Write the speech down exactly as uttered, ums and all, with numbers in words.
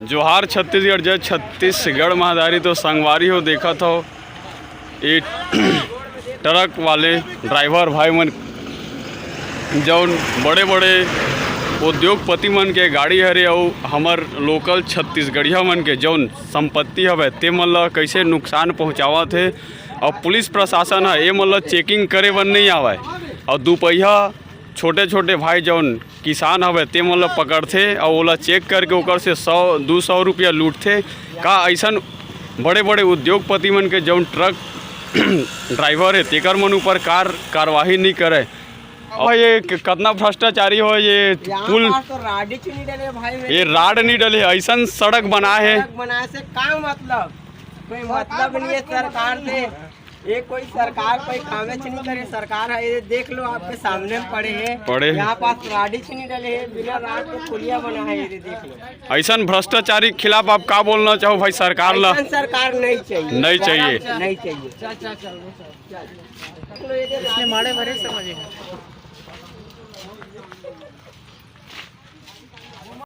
जोहार छत्तीसगढ़, जय छत्तीसगढ़ महतारी। तो संगवारी हो, देखत हो, ये ट्रक वाले ड्राइवर भाई मन, जौन बड़े-बड़े उद्योगपति मन के गाड़ी हरे, अउ हमर लोकल छत्तीसगढ़िया मन के जौन संपत्ति हवय, ते मन ल कइसे नुकसान पहुँचावत हे, अउ पुलिस प्रशासन ह ए मन ल चेकिंग करे बर नइ आवय, अउ दुपहिया छोटे-छोटे भाई जौन किसान हवय, ते मन ल पकड़थे अउ ओला चेक करके ओकर से सौ दू सौ रुपया लूटथे। का अइसन बड़े-बड़े उद्योगपति मन के जौन ट्रक ड्राइवर हे, तेकर मन ऊपर कार-, कार्रवाई नइ करय? अब भाई, ये क-, कतना भ्रष्टाचारी हो, ये यहाँ पुल, पास तो राड ही नहीं डले भाई, ये राड नहीं डले, अइसन सड़क बना हे। सड़क बनाए से का मतलब? कोई मतलब नहीं है सरकार से। ये कोई सरकार कोई कामेच नहीं करे। सरकार है, ये देख लो, आपके सामने में पड़े हैं। पड़े हैं। यहाँ पास राड ही नहीं डले हैं, बिना राड के पुलिया बना है, ये देख लो। अइसन भ्रष्टाचारी के खिलाफ आप का बोलना चाहो भाई सरकार ला? अइसन सरकार नहीं चाहिए। नहीं चाहिए। नहीं चाहिए। इसने माड़े भरे समझेगा।